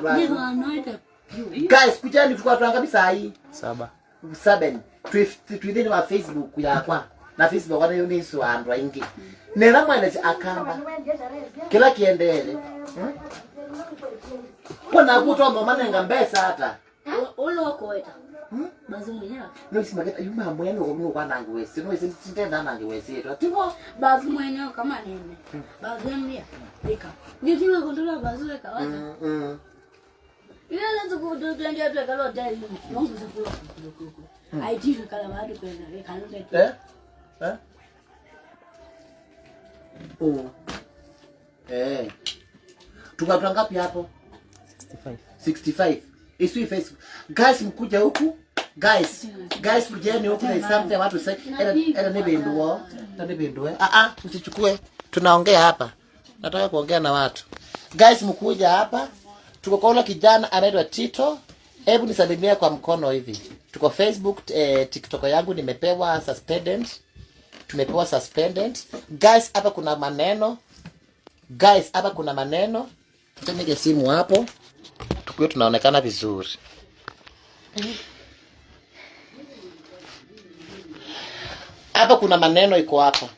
Andu. Wanoita piu. Guys, kujani tulikuwa tuangapi saa hii? Saba. 7. Twithini wa Facebook yakwa. Na Facebook wana yunisu andu aingi. Nera mwene akamba. Kila kiendele. Kona kutwa mama nenga mbesa hata. Ulokoeta. Bazu mwenyewe. No isimaketa yuma mwene omu kwa nangi wesi. No isi tintenda nangi wesi yetu. Tiwo. Bazu mwenyewe kama nene. Bazu mbia. Ika. Nitiwe kondola bazu eka wacha. Ile lezo kutendia tu ekalo hotel. Mungu sikula. Aitishwe kala watu kwenda kanunda. Eh? Eh? Oh. Eh. Tuko ngapi hapo? 65. 65. Isui Facebook. Guys, mkuja huku. Guys, guys kujeni huku, there is something I want to say. Era era nibindwo. Era nibindwe. Ah ah, usichukue. Tunaongea hapa. Nataka kuongea na watu. Guys, mkuja hapa. Tuko kwa kijana anaitwa Tito. Hebu nisalimie kwa mkono hivi. Tuko Facebook, TikTok yangu nimepewa suspended. Tumepewa suspended. Guys, hapa kuna maneno. Guys, hapa kuna maneno. Tutemege simu hapo. Tukiwa tunaonekana vizuri. Hapa kuna maneno iko hapa.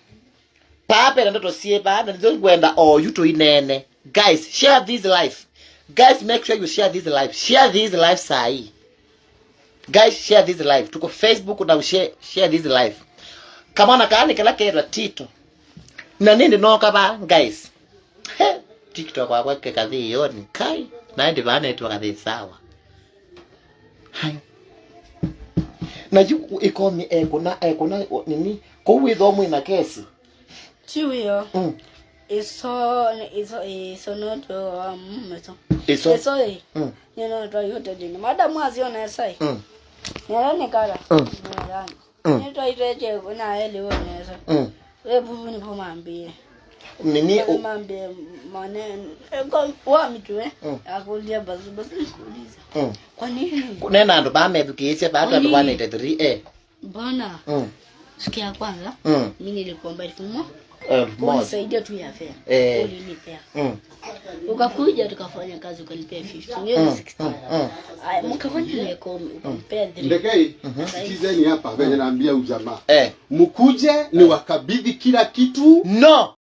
Pape na ndoto sie bana ndizo kwenda oh you to inene. Guys, share this life. Guys, make sure you share this life. Share this life sahi. Guys, share this life. Tuko Facebook na share this life. Kama na kaani kala kera Tito. Na nini no kaba guys. He, TikTok wakwa ke kathi yoni kai. Na ndi bana etu kathi sawa. Hai. Na yu ikomi ekuna nini kowitho mwina kesi. Chiwiyo. Iso iso iso no to meso. Iso. Iso. Nino to yote dini. Madamu aziona esai. Nyarani kala. Nyarani. Nito iteje kuna eliwo nesa. Webu ni pomambie. Nini Mambie mane eko wa mitwe akulia bazu bazu nikuuliza. Kwa nini? Nena andu bamethukiisye batu andu 183 eh. Mbona? Siku ya kwanza mimi nilikuomba 1000. 1000. Unisaidia tu ya fare. Ulinipea. Ukakuja tukafanya kazi ukanipea 50. Hiyo ni 60. Aya, mkafanya na ekomi ukanipea 3. Ndekei, sikizeni hapa venye naambia ujamaa. Eh. Mkuje ni wakabidhi kila kitu. No.